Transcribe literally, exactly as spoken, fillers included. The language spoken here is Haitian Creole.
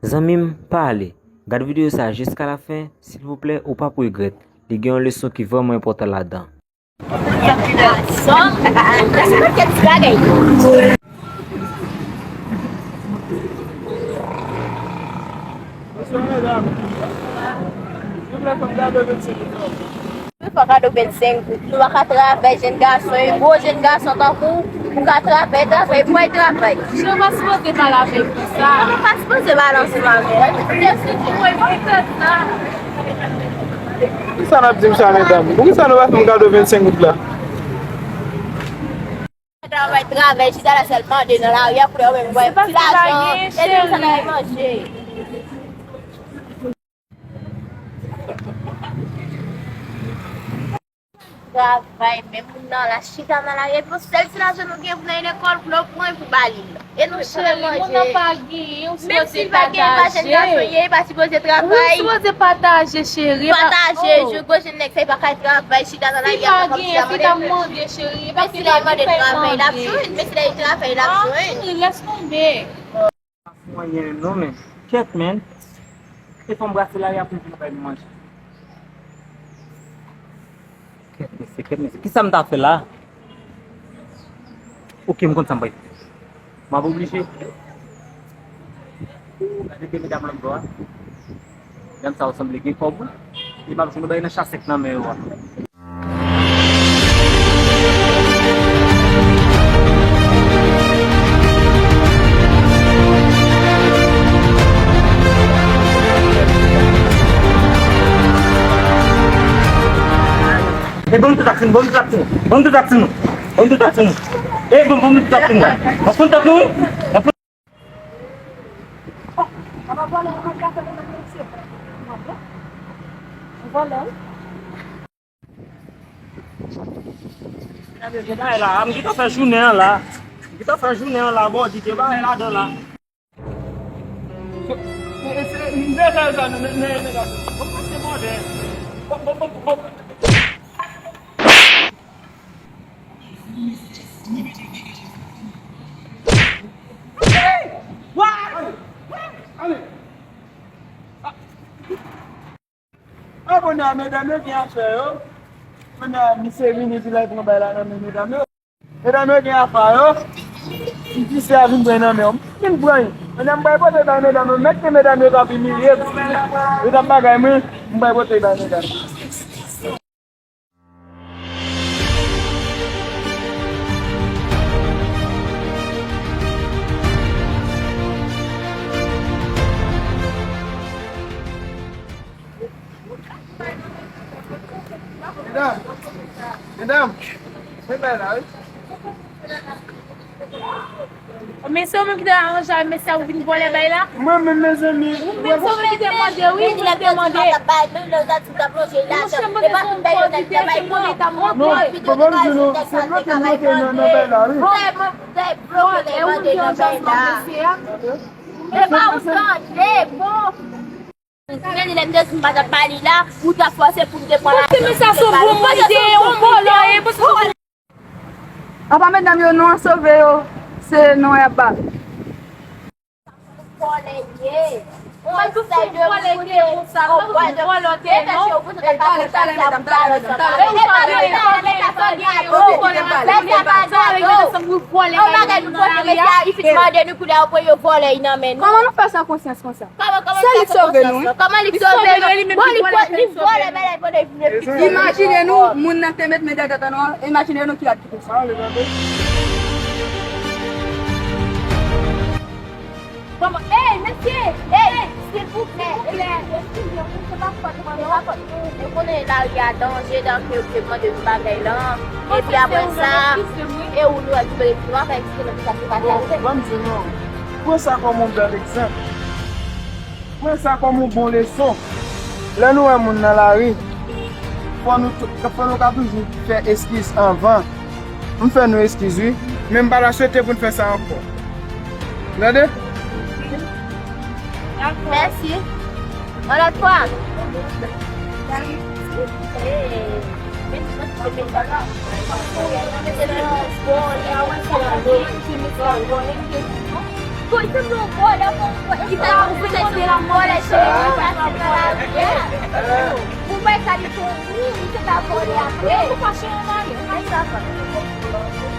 Zanmi m, pa ale. Gad videyo sa a jiska la fen, silvouplè, ou p ap regrèt. Li gen yon leson ki vrèman enpòtan ladan. Mwen fè kado vennsenk goud. Nou pa ka travay, jèn gason, e gwo jèn gason tankou w, ou ka travay, travay, mwen travay. Jan w pa sipoze pale avè l konsa. Mwen pa sipoze pale ansanm avè l. Mwen pa fè sa. Kisa n ap di m sa, medam? Poukisa nou pa fè m kado vennsenk goud la? Travay, travay, chita la sèl mande nan lari a, kounye a ou menm wè ti lajan, e di sa nan manje. Travay, men moun nan la chita nan lari, epi yon sèl ti lajan nou gen pou n al lekòl, pou nou pran pou ba li. E nou chita manje. Menm si l pa gen lajan gason ye, li pa sipoze travay. Ou sipoze pataje, cheri. Pataje, jwe gwo jèn nèg sa, li pa ka travay, chita nan lari a, kòm si l ap mande. Men si l al mande travay, l ap jwenn. Men si l al travay, l ap jwenn. Lès tonbe. Mwen gen non men. Kèt men. E fò m brase lari a pou m vin bay nou manje. Kèt mesye, kèt mesye. Kisa m ta fè la? Oke, m konn sa m pral fè. M ap oblije. Gade de medam lòt bò a. Medam sa yo sanble gen kòb wi. E m ap jwenn yon bagay nan chasèk nan men yo a. E ban m tout aksin, ban m tout aksin, ban m tout aksin nou, ban m tout aksin nou. E ban m, ban m tout aksin nou. Ban m tout aksin nou. Gade, gen bagay la, m gentan fè jounen an la. M gentan fè jounen an la, bòdi, gen bagay ladan la. M deja sa, men, men, men, men, bon, bon, bon, bon, bon. Abone a medam yo gen afè yo. Kounye a misye vini epi l al pran bay la nan men medam yo. Medam yo gen afè yo. M di se a vin pran nan men yo. M vin pran. Medam bay pote bay medam yo. Mèt ke medam yo t ap imilye m. Yo t ap bagay mwen. M bay pote bay medam yo. Medam, medam, men bay la wi. Men se ou menm ki te aranje avèk mesye a pou vin vòlè bay la? Mwen menm, mezanmi. Ou menm se ou menm ki te mande, wi, ou menm ki te mande. Monchè, mwen te fè yon kòd li te fè mwen ta mande. Non, papa m di nou, se bloke l monte nan bay la, wi. E ou te anjan avèk mesye a? E pa ou tande, bon. Premye lè m te di m pa t ap ba li la, ou t ap fòse pou m te pran lajan. Pote men sa se yon gwo mwen li te ye, yon vòlò ye, pote men. Apa medam yo non an sove yo, se non y ap ba. Vòlè ye. Mwen tou se vòlè te ye konsa, mwen tou vòlò te ye non. E talè, talè medam, talè medam, talè medam. Sa vle di se vòlè ki nan lari a. Kòman nou fè san konsyans konsa? Se li k sove nou wi. Kòman li k sove nou? Bon, li vòlè bagay pandan li vle piti. Imajine nou, moun nan te met men dèyè tèt nou an, imajine nou ki rad ki te sou. Kòman? Ey, mesye! Ey, silvouplè! Silvouplè! Mesye, se pa fòt mwen non. Se pa fòt nou. Nou konnen lari a danje, donk yo te mande nou bagay lan. Epi apre sa, e ou nou wè ki bèl epi nou pa ka eksplike nou sa ki pase avèk. Ban m di nou, pran sa kòm yon bèl egzanp. Pran sa kòm yon bon leson. Lè nou wè moun nan lari, fò nou, fò nou ka toujou fè eskiz anvan. M fè nou eskiz wi, men m pa ta swete pou n fè sa ankò. Tande? Mèsi. Yon lòt fwa. Bon, li sanble yon vòlè, bon, bon, li pa yon vòlè, se yon vòlè, cheri, li pase nan lari a. Pou bay sa, li tou, wi, li te ka vòlè apre. Ou fache an ale. Ay, sa va.